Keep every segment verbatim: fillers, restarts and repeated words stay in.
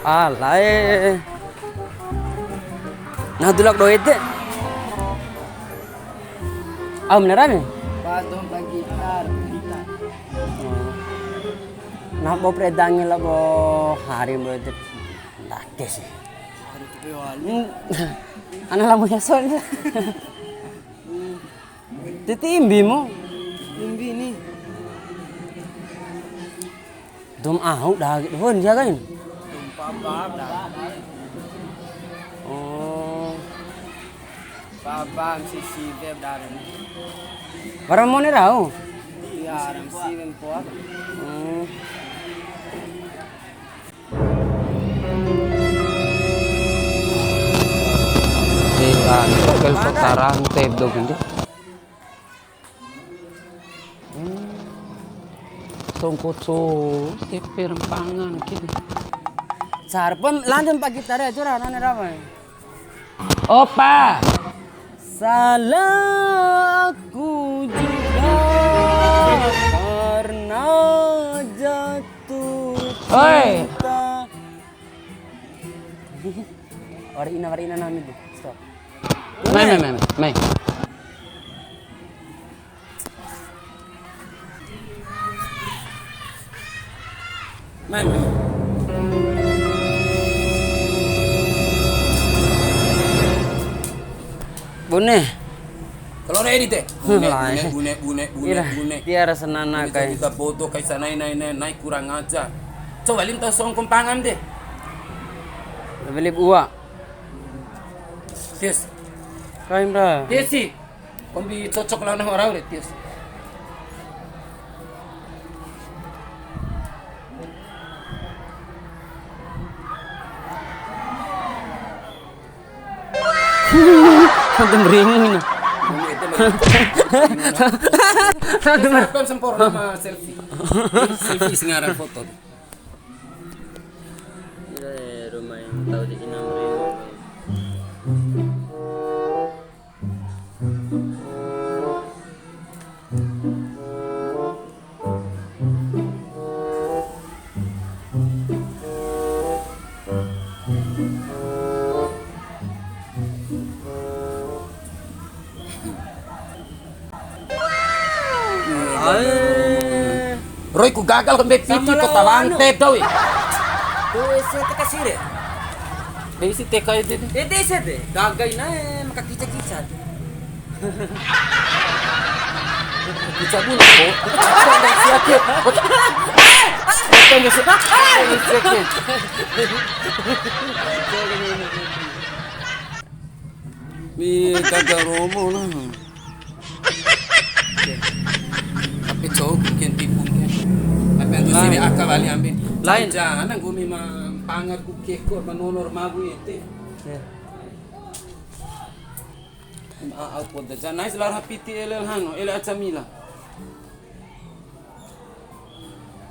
Alae. Nah, dulak doe te. Au menara me? Pas dong pagi tar. Nah, bo predangi la bo hari bo te. Ndake sih. Hari tu pe wali. Hmm. Ana lamu ya soalnya. Titi imbimu? Imbi ni. Dum ahu dah gitu. Hon jaga ini. Dum papa dah. Oh. Papa sisi beb dari. Bara mone rau? Iya, orang si ben kuat. Hmm. Di, ah, di Google Kota Rante do gini. Hmm. Songko co, T P rempangan kini. Sarpem lanjut Pak Gitar ya, curah, nane rame. Opa. Salah aku juga karena jatuh Oi. Cinta. Wara ina, wara ina nami tu. Stop. Mai, mai, mai, mai. Mai. Bune. Kalau ada edit, eh? Bune, bune, bune, bune, bune, bune. Tiara senana kai. Kita bodoh kai sanai, nai, nai, nai kurang ajar. Coba lim tahu songkom pangan deh. Beli buah. Tis. Kain, bra. Tis sih. Kombi cocok lawan orang rau re, Tias. Sampai meringin. Sampai sempurna sama selfie. Selfie sing ngaran foto. Iya, rumah yang tahu di enam ribu. Roiku gagal ko mbei piti ko tawante dou. Tu ese te kasire. Dei si teka ede. Ede ese de. Gagai nae maka kica-kica. Kica bulu ko. Kica dan siap ya. Kica dan siap. Mi gagal romo lah. Tapi cou ku ken tipu ke. Tapi antu sini aka wali ambil. Lain. Jangan nggomi ma pangar ku keko ma nono ma bu ete. Ma au poda. Jangan nais lar hapiti elel hano, ele aca mila.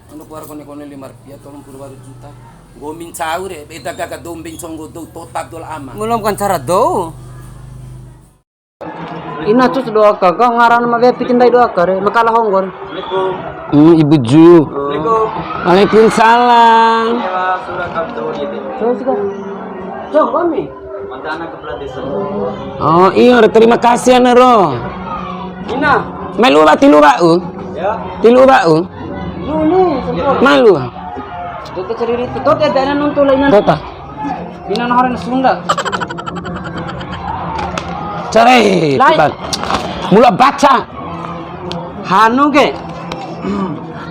Ando kuar kone-kone lima rupiah, tolu mpuru waru juta. Nggomi ncau re, beda gaga dombe nconggo dou, tota dol ama. Belum kan cara dou. Ina cus doa ka, kau ngaran ma wepi tindai doa ka re, makala honggor. Assalamualaikum. Hmm, Ibu Ju. Assalamualaikum. Waalaikumsalam. Sewa surat abdul gitu. Terus kan? Cok, kami. Mantan anak kepala desa. Oh, iya, terima kasih, Ana, ro. Ina. Melu ba tilu ba'u? Ya. Tilu ba'u? Lu ni, sempur. Malu. Tota cerita, tota dana nuntu lainan. Tota. Ina na orang Sunda. Cerai, lai. Tiba. Mula baca. Hanu ke.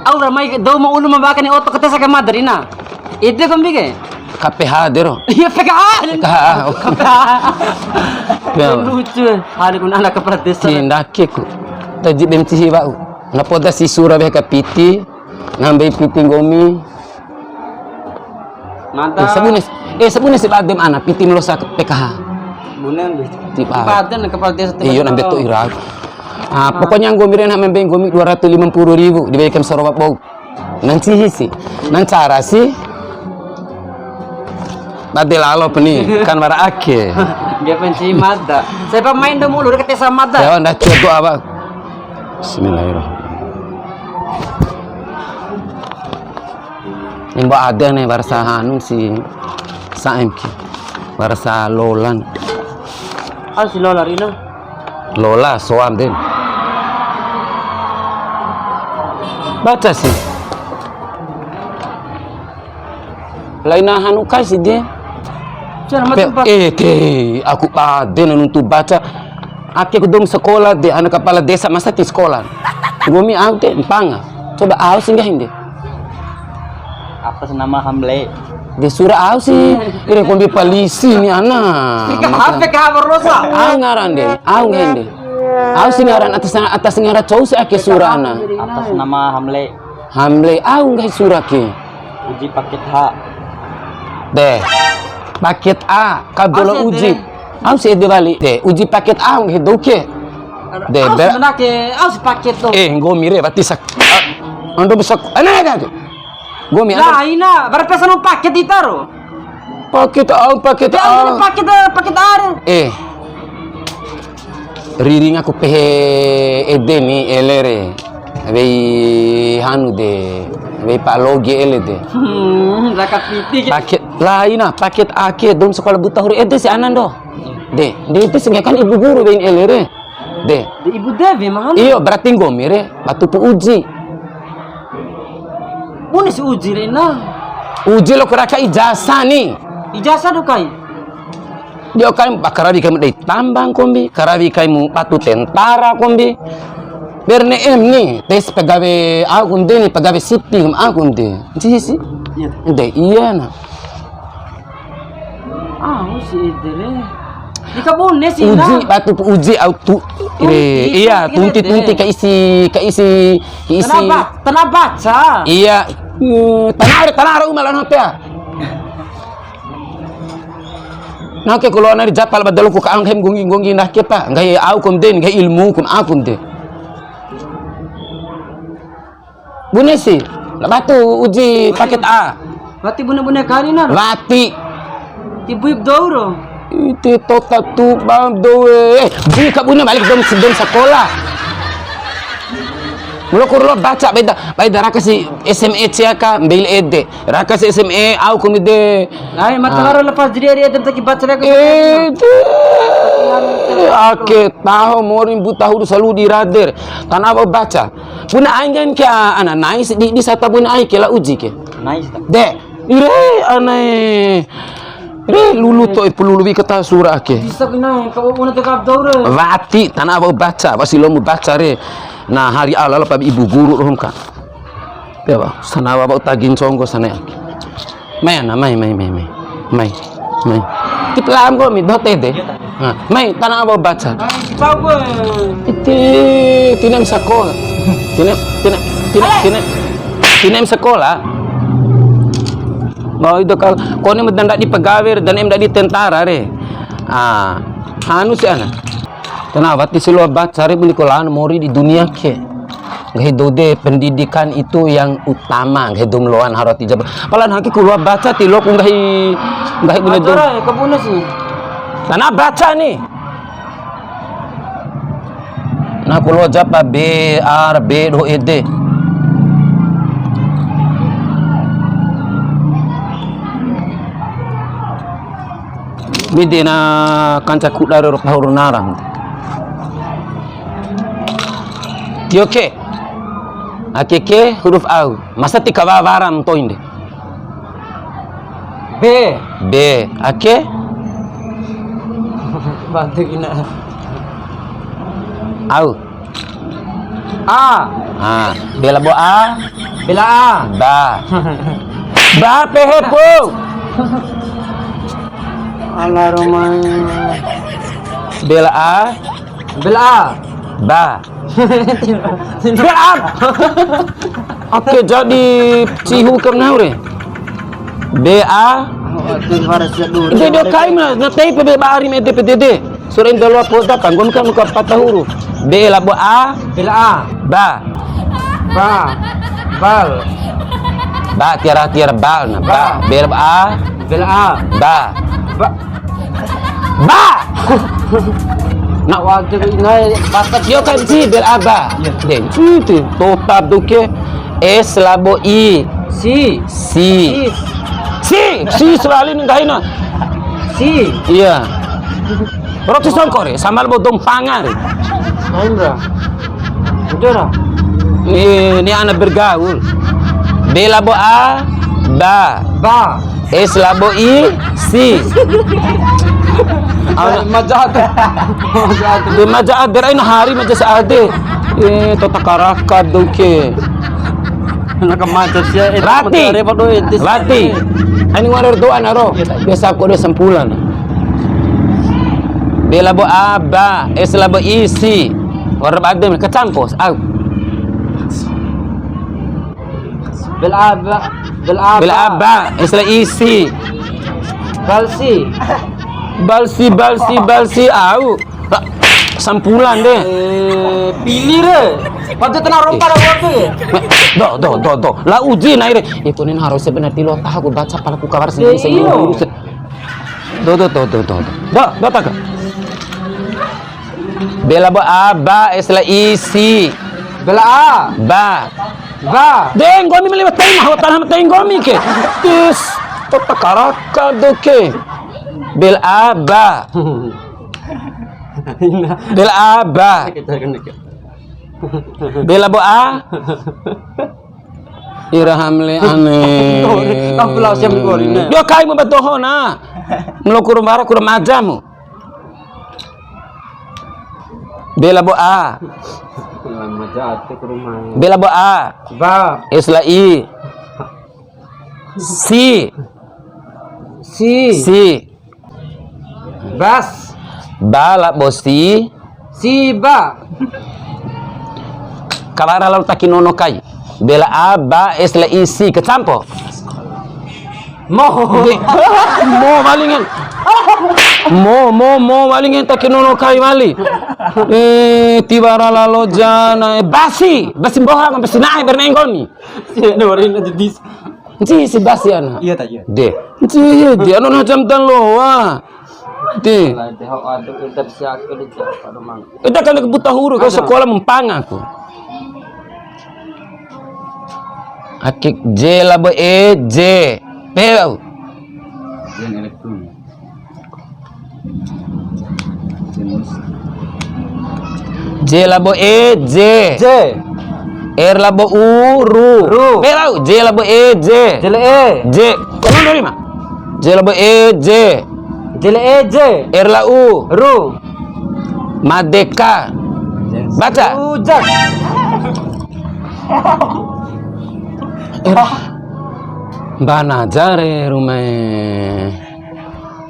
Au ramai dou ma ulu ma baka ni oto katesa ke maderina. Ede kombi ke? K P H dero. Iya, P K H. P K H. K P H. Ya. Lucu. Ada guna anak kepala desa. Tindakiku. Taji bem cihi ba'u. Napoda si sura be ka piti. Nambei piti nggomi. Mantap. Eh, sabune, eh, sabune si badem ana piti melosa P K H. Bunen, Bi. Tiba. Badan kepala desa. Iyo, nambe to ira. Ah, pokoknya nggomi re na membei nggomi dua ratus lima puluh ribu diberikan soroba bau. Nan cihi si. Nan cara si. Bade lalo pani, kan wara ake. Dia penci mada. Saya pemain do mulu, dia kata sama mada. Ya, ndak cukup apa. Bismillahirrahmanirrahim. Ini mbak ada nih, barasa anu si. Sa'em ke. Wara sa lolan. Au si lola rina. Lola soam den. Baca si. Laina hanu kai si de. Cara macam Pe-, eh, te, aku bade na nuntu baca. Ake ku dou ma sakola de, ana kapala desa masa ti sakola. Nggomi au te, mpanga. Coba au si nggahi de. Atas nama Hamle. De sura au si, ire kombi palisi ni ana. Ika Maka H P ka Barlosa. Au ngaran de, au nggahi de. Au si ngaran atas, atas ngaran cou si ake sura ana. Atas nama Hamle. Hamle, au nggahi sura ke. Uji paket H. De. Paket A, kabolo Au si ede uji. re. Au si ede wali. De, uji paket A, nggahi dou ke. De, Au si ber- menake, au si paket to. Eh, nggomi re, wati sak-, ah, ando besak-, ana ada tu. Nggomi, ando Lah, ina, bara pesan paket ita ro. Paket au, paket Ya, au. ini paket, paket A re. Eh. Riringa ku pehe ede ni ele re. Wei hanu de. Wei Pak Logi ele de. Hmm, zakat fitri ke. Paket laina, paket ake dou ma sakola buta huruf ede si anan do. De, de itu sehingga kan ibu guru wein ele re. De. De ibu dewe mahan. Iyo, berarti nggomi re, batu pu uji. Bune si uji re na. Uji lo keraka ijazah ni. Ijazah do kai. Dio kai ba karawi kaimu dei tambang kombi, karawi kaimu batu tentara kombi. Ber ne'em ni, tes pegawe au kunde ni, pegawe sipil au kunde. Sisi. Iya. De, iya na. Ah, si ede re. Ika bune si na. Uji, batu pu uji au tu. Tunti, Re, iya, tunti, tunti, tunti, tunti, de. Ka isi, ka isi, ka isi. Tanah ba-, tanah baca. Iya. Hmm, tanah ada, tanah ada uma lan H P ya. Nah, ke keluar dari Japal, badal ku ka anghem gonggi-gonggi nah ke, Pak. Nggahi au kon den, nggahi ilmu kon aku den. Bune si, la batu uji paket A. Wati bune-bune kali na. Wati. Ti buip dou ro. Iti tota tu bang dou e. Eh, bui ka bune balik dou, dou sakola. Mulo kurlo baca beda, beda raka si S M E C A K, mbei ede. Raka si S M E, au kombi de. Ai, mata Ah. karo lepas diri ari ede taki baca raka. Eh, de. Ake taho mori buta huru salu di rader. Tanah apa baca? Bune ai nggahi ke ana nais di, di sata bune ai ke la uji ke. Nais ta. De, ire anae. Re lulu to ipu lulu wi kata sura ake. Bisa kena, kau bune tekap dou re. Wati, tanah apa baca, apa si lomu baca re. Nah, hari ala pa ibu guru rohom ka. Ya, Pak. Sanawa, Pak, tagi nconggo sana. Mai, ana, mai, mai, mai, mai. Mai. Mai. Tipe lam ko mi dote de. Ha, mai, tanah apa baca? Tahu gue. Iti, tinem sakola. Tinem, tinem, tinem, tinem, tinem sakola. Mau itu kal, kone medan di pegawe dan em di tentara re. Ah, anu si ana. Tanah wati si loa baca re bune ko lan mori di dunia ke. Nggahi dou de pendidikan itu yang utama, nggahi dou ma loan harus dijawab. Pala haki ku loa baca ti loa ku nggahi, nggahi bune dou. Acara ya, kebunnya sih. Tanah baca ni. Nah, ku loa japa B, R, B, doho ede. Bede na kanca kuda ro pahuru naram. Tio ke. Ake ke huruf au. Masa tika wa-, waram toin de. B. B. Ake. Bantu ina. Au. A. Ah, be labo A. Be la A. Ba. Ba pehe pu. Ala romai. Be la A. Be la A. Ba. Be la A. Oke, jadi cihu ke nahu re. Be A. Jadi kai ma, na tei pe be ba ari me de pe de de. Sura inda loa poda ka, nggomi ka muka pata huru. Be labo A. Be la A. Ba. Ba. Bal. Ba tiara tiara bal na. Ba. Ba. Be labo A. Be la A. Ba. Ba. Ba. Na wajib inai bakat. Yo kan si be la A ba. Iya. Den, itu. Tota duke. S labo I. Si. Si. Sis. Si, si selalu ni nggahi na. Si. Iya. Roti songko re, sambal bodong panga re. Lain ra. Udah ra. Ini, ini anak bergaul. B labo A, ba. Ba. S labo I, si. Anak maja ade. Maja ade. Dia maja ade, raina hari maja saade. Eh, tota karaka doke. Anak maja sia, eh, Rati. Rati. Ani wara doa naro. Biasa aku ada sempulan. B labo A, ba. S labo I, si. Wara badem, kacampo. Au. Bel aba, bel aba. Bel aba, istilah isi. Balsi. Balsi, balsi, balsi, au. Ra-, sampulan de. Eh, pili re. Patu tena rompa ra waktu ya. Do, do, do, do. La uji nai re. Iko ni harus sebenarnya lo tahu aku baca pala ku kabar sendiri. Iyo. Do, do, do, do, do. Do, do, taka. B labo A, ba, S labo I, si. Bela A. Ba. Ba. De, nggomi meliwat tai, maha tanah tai nggomi ke. Tis, tota karaka doke. Bela A, ba. Bela A, ba. B labo A. Ira hamle ane. Tahu lah siapa ngori, nah. Yo kai mu batoho na. Melo kuru mara kuru majamu. B labo A. Lama jatuh ke rumah. B labo A. Ba. S labo I. Si. Si. Si. Bas. Ba labo si. Si ba. Kawara lalo taki nono kai. Bela A, ba, S labo I, si. Kacampo. Mo. Mo wali ngen. Mo, mo, mo wali ngen taki nono kai wali. Eh, tiwara lalo jana. Eh, basi. Basi mboha, basi nae, bernenggoni. Iya, dengerin aja dis. Nci si basi ana. Iya ta, iya. De. Nci de, anu na jam tan loa. De. Lah, de, ho, aduh, udah siap ke di jam, aduh, mang. Ita kan buta huruf, kau sekolah mempang aku. Akik J labo E, J. P. Jen elektron. J labo E, J. J. R labo U, ru. Ru. Eh, lau. J labo E, J. J labo E. J. Kamu dari mana? J labo E, J. J labo E, J. R labo U. Ru. Madeka. Baca. Rujak. Eh, mbana jare rumae.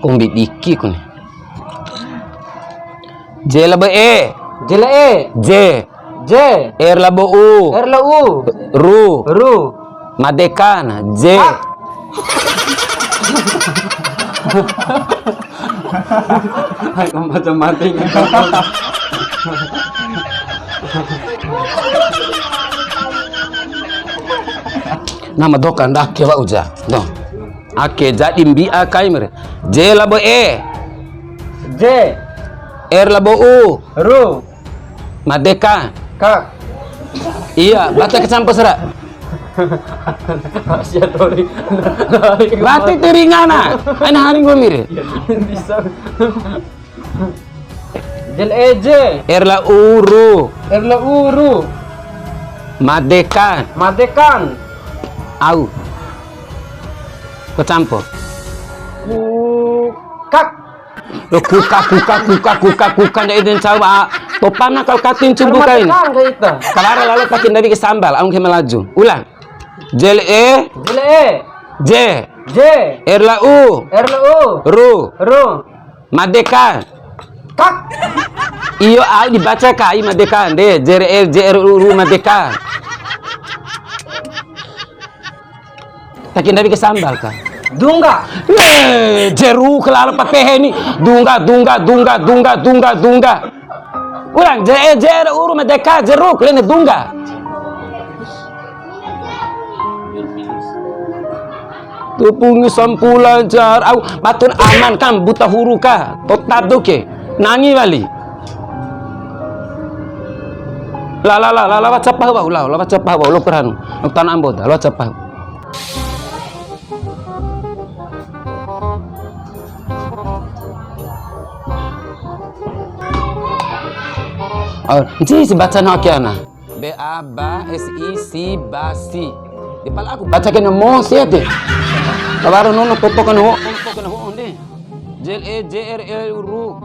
Kombi diki ku ni. J labo E. J labo E. J. J. R labo U. R labo U. Ru. Ru. Madeka na. J. Ah. Hai, macam mati. Nama dokan dah kewa uja. Dong. Ake jadi mbi'a kai mere. J labo E. J. R labo U. Ru. Madeka. Ka. Iya, baca kecampo sera. Sia tori. Berarti tiringana. Aina hari nggomi re. Bisa. J labo E, J. R labo U, ru. R labo U, ru. Madekan. Madekan. Au. Kacampo. Kukak. Lo kukak, kukak, kukak, kukak, kukak, ndak eden cau ba. Topana kau katin cumbu kain. Madekan ka ita. Kalara lalo pakin dari ke sambal, aung ke melaju. Ulang. J labo E. J labo E. J. J. R labo U. R labo U. Ru. Ru. Madeka. Kak. Iyo, au dibaca kai madeka nde, J R L, J R U, ru madeka. Taki ndawi ke sambal ka. Dungga. Eh, jeru kelalo papehe ni. Dungga, dungga, dungga, dungga, dungga, dungga. Ulang, J, J R U, ru madeka, jeruk, lene dungga. Tupungi sampula jar, au, batun aman kam, buta huru ka, to tadu ke, nangi wali. La, la, la, la, la, waca pahu, la, la, waca pahu, lo perhanu, tan ambo da, la, waca pahu. Oh, nci si baca na ake ana. B A ba, S I si, basi. Di pala aku baca kena mo sia te. Kawara nono toto kena ho, toto kena ho onde. J L E J R E ru.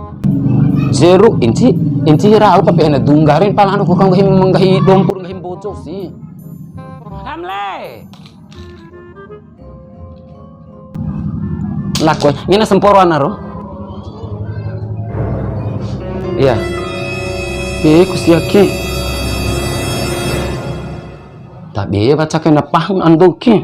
Jeru, inci, inci rau tapi ana dunggarin pala anu kau nggahi, nggahi dompur, nggahi Mbojo si. Hamle. Lako, ngena semporo ana ro. Iya. Eh, ku sia ke. Tabe baca kena pahun ando ke.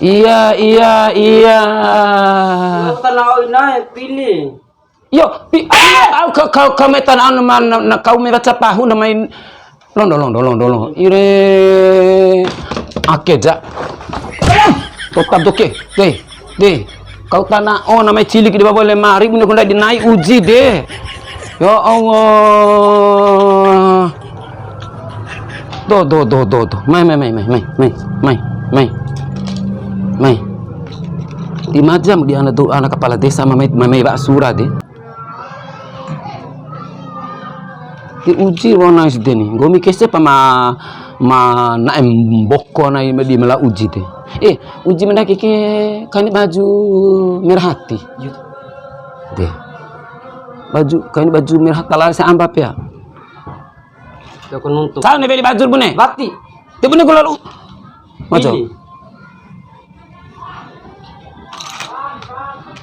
Iya, iya, iya. Tanah oi naik pilih. Yo, pi-, ah, au ka, ka, ka metan anu ma, na, na, kau me baca pahu na main. Londo, londo, londo, londo. Ire. Ake ja. Totab doke. De, de. Kau tanah, oh, namanya cilik di bawah lemari, bunda kunda dinai uji de. Ya Allah. Do, do, do, do, do. Mai, mai, mai, mai, mai, mai, mai, mai. Mai. Di majam di ana tu, ana kepala desa mamai, mamai ba sura de. Di uji wa'u nais de ni. Nggomi kese pa ma, ma na'e mboko nai di mela uji de. Eh, uji mendaki ke kani baju merah hati. Iya. De. Baju, kani baju merah hati lalo sa amba pea. Joko nuntu. Sa ne weli baju bune? Wati. De bune ku lalu. Maco. Ini.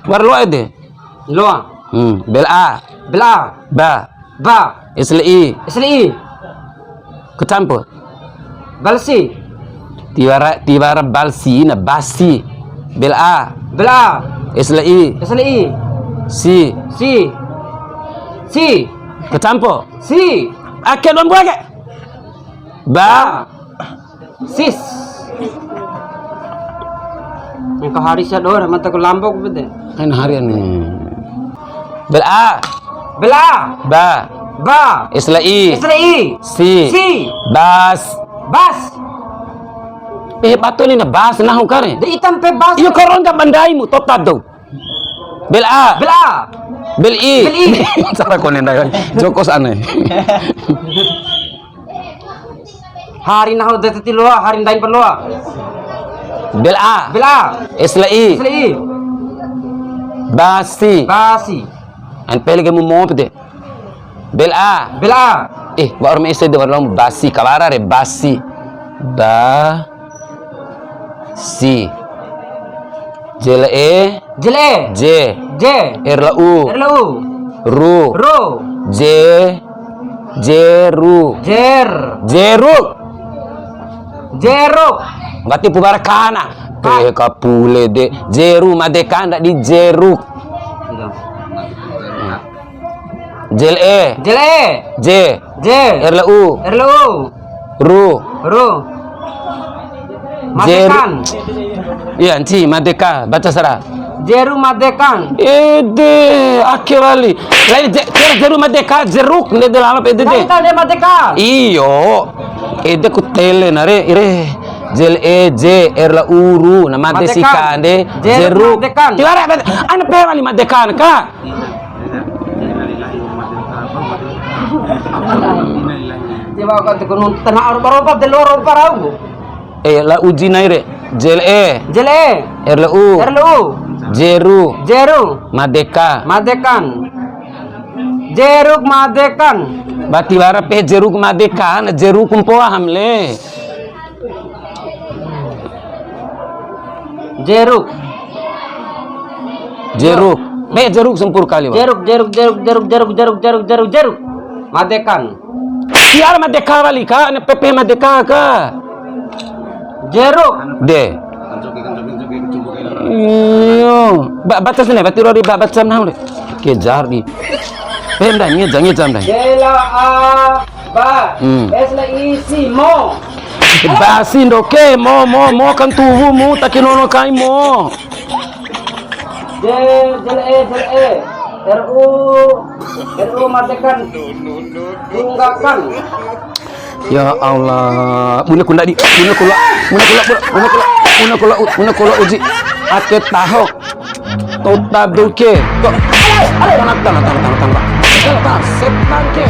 Wara loa ede. Loa. Hmm, bel a. Bel a. Ba. Ba. Isla i. Isla i. Kacampo. Balsi. Tiwara, tiwara balsi na basi. Bel a. Bel a. Isla i. Isla i. Si. Si. Si. Kacampo. Si. Ake dua mbua ke. Ba. Sis. Yang ke hari sia doho, mata ku lambok bede. Kan hari ini. Bel a. Bel a. Ba. Ba. Isla i. Isla i. Si. Si. Bas. Bas. Eh, batu ni na bas nahu kare. De itam pe bas. Iyo, koron ka bandaimu, totat do. Bel a. Bel a. Bel i. Bel i. Cara kone ndai. Jokos aneh. Hari nahu de titi loa, hari ndain pa loa. Bel a. Bel a. Isla i. Isla i. Basi. Basi. An pele ke mu mop de. Bel a. Bel a. Eh, wa'ur me ese de wa'ur basi, kawara re basi. Ba. Si. Jel e. Jel e. Je. Je. Er la u. Er la u. Ru. Ru. Je. Jeru. Jer. Jeruk. Jeruk. Wati pu bara kana. Ka. Te kapule de. Jeru made ka ndadi jeruk. Gitu. Jel e. Jel e. Je. Je. Er la u. Er la u. Ru. Ru. Jeru. Madekan. Iya, nci, madeka, baca sara. Jeru madekan. Ede, ake wali. Lain je-, jer-, jeru madeka, jeruk, ndede lalap ede de. Kan tau de madeka. Iyo. Ede ku tele na re, ire. Jel e, je, er la u, ru. Na made si ka nde, jeruk. Madekan. Tiwara, ana pe wali madekan ka. Coba kau tekun tanah aropa-ropa, de loro parau. Eh, la uji nai re. Jel e. Jel e. Er la u. Er la u. Jeru. Jeru. Madeka. Madekan. Jeruk madekan. Ba tiwara pe jeruk madekan, jeruk mpoa hamle. Jeruk. Jeruk. Be jeruk sempur kali, Bang. Jeruk, jeruk, jeruk, jeruk, jeruk, jeruk, jeruk, jeruk, jeruk. Madekan. Tiwara madeka wali ka, ne pepe madeka ka. Jeruk. De. Iyo. Ba-, baca sini, berarti rori ba-, baca nahu de. Kejar di. Eh, nda, ngeja, ngeja, nda. Jela a. Ba. Hmm. Es la i si, mo. Basi ndoke, mo, mo, mo, kan tuwu mu, taki nono kai mo. Je, jel e, jel e. Er u, er u madekan. Tunggakan. Ya Allah, bune ku ndadi, bune ku loa, bune ku loa, bune ku loa, bune ku loa, bune ku loa uji. Ake taho. Tota duke. To. Tanah, tanah, tanah, tanah, tanah. Tanah, tanah. Setan ke.